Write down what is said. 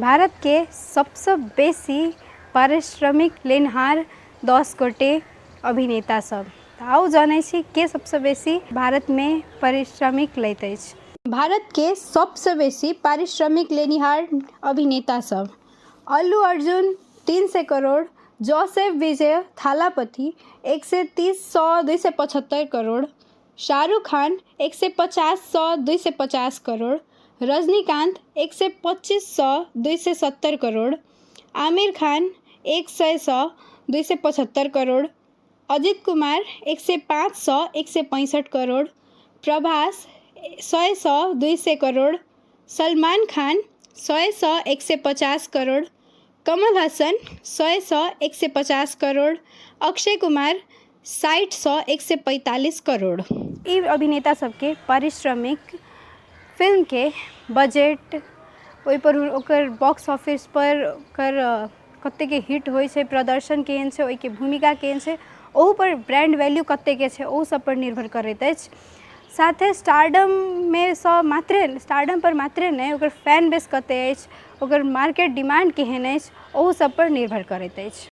भारतके सबसँ बेसी पारिश्रमिक लेनिहार 10 गोटे अभिनेता सब। तऽ आउ जनै छी के सबसँ बेसी भारतमे पारिश्रमिक लैत अछि। भारतके सबसँ बेसी पारिश्रमिक लेनिहार अभिनेता सब अल्लू अर्जुन 300 करोड़, जोसेफ विजय थालापति 130 सँ 275 करोड़, शाहरुख खान 150 सँ 250 करोड़, रजनीकान्त 125 सँ 270 करोड़, आमिर खान 100 सँ 275 करोड़, अजित कुमार 105 सँ 165 करोड़, प्रभास 100 सँ 200 करोड़, सलमान खान 100 सँ 150 करोड़, कमल हसन 100 सँ 150 करोड़, अक्षय कुमार 60 सँ 145 करोड़। ई अभिनेता सबके पारिश्रमिक फिल्मके बजट, ओहिपर ओकर बॉक्स ऑफिसपर ओकर कतेक हिट होइ छै, प्रदर्शन केहन छै, ओहिके भूमिका केहन छै, ओहूपर ब्राण्ड वैल्यू कतेकके छै, ओहू सबपर निर्भर करैत अछि। साथे स्टारडममे सँ मात्रे स्टारडमपर मात्रे नहि, ओकर फैन बेस कतेक अछि, ओकर मार्केट डिमाण्ड केहन अछि, ओहू सबपर निर्भर करैत अछि।